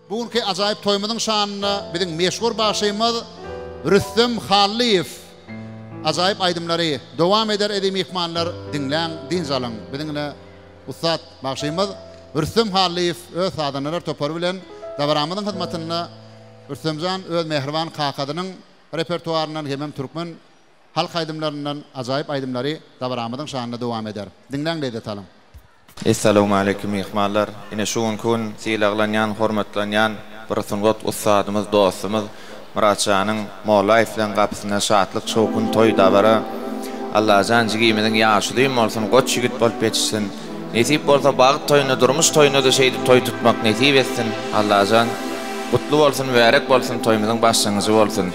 Bu günki ajaýyp toýumyzyň şanyna biziň meşhur bagşymyz Rüstem Hallyýew ajaýyp aýdymlary dowam eder eziz myhmanlar diňläň dynç alyň biziň ine ussat bagşymyz Rüstem Hallyýew öz sazandalar topary bilen dabaramyzyň hyzmatynda Rüstemjan öz mähriban kakasynyň repertuaryndan hemem türkmen halk aýdymlaryndan ajaýyp aýdymlary dabaramyzyň şanyna dowam eder diňläň lezzet alyň. Essalawmaleýkim myhmanlar! Ine şu günki gün sylaglanýan, hormatlanýan bir sungat ussadymyz, dostumyz Myratjanyň Mollaýewleň gapysynda şatlyk, şowhun, toý, dabara. Allajan jigimiziň ýaşy uzyn bolsun, goç ýigit bolup ýetişsin. Nesip bolsa bagt toýunda, durmuş toýunda-da şeýdip toý tutmak nesip etsin. Allajan gutly bolsun, mübärek bolsun, toýumyzyň başlangyjy bolsun.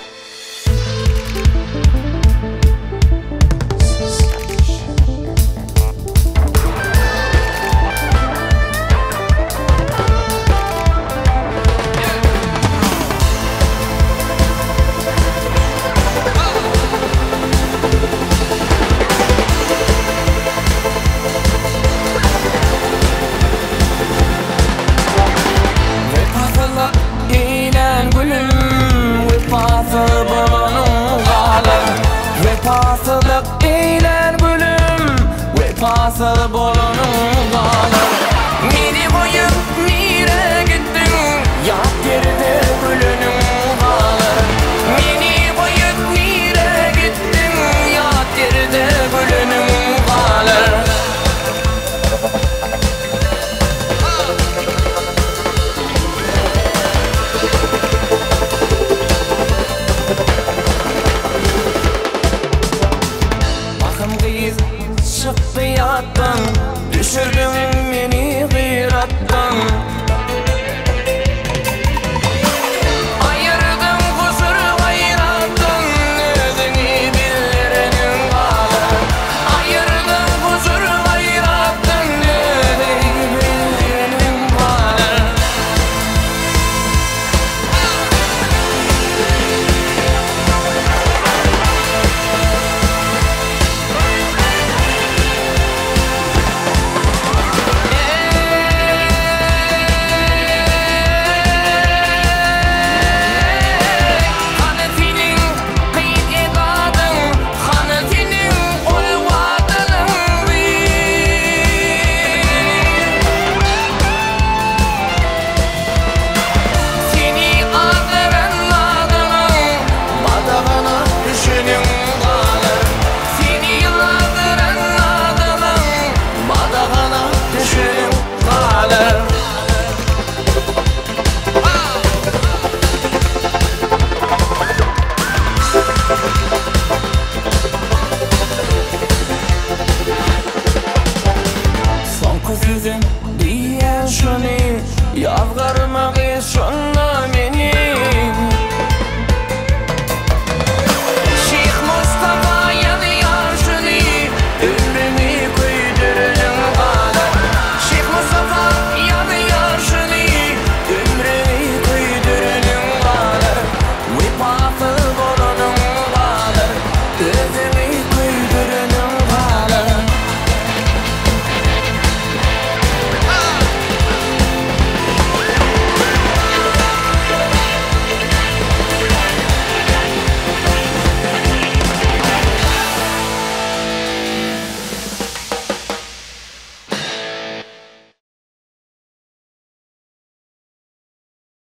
Wepasyzlyk eýlän gülüm Wepasyz bolanyň galar Wepasyzlyk eýlän gülüm Wepasyz bolanyň galar Meni goýup nirä gitdiň Ýat ýerde güleniň galar Meni goýup nirä gitdiň Ýat ýerde güleniň galar. Bahym gyz çykdy ýatdan, Düşürdiň meni gyratdan. Aýyrdyň gujur-gaýratdan, Özüňi bildireniň galar. Aýyrdyň gujur-gaýratdan, Özüňi bildireniň galar. Eý, hany seniň gyz edadyň, hany seniň ol wadalyň bir? Seni azdyran adamyň Badagana düşeniň galar. Seni azdyran adamyň Badagana düşeniň galar. Soňky sözüm diýýän şuny, Ýazgarma.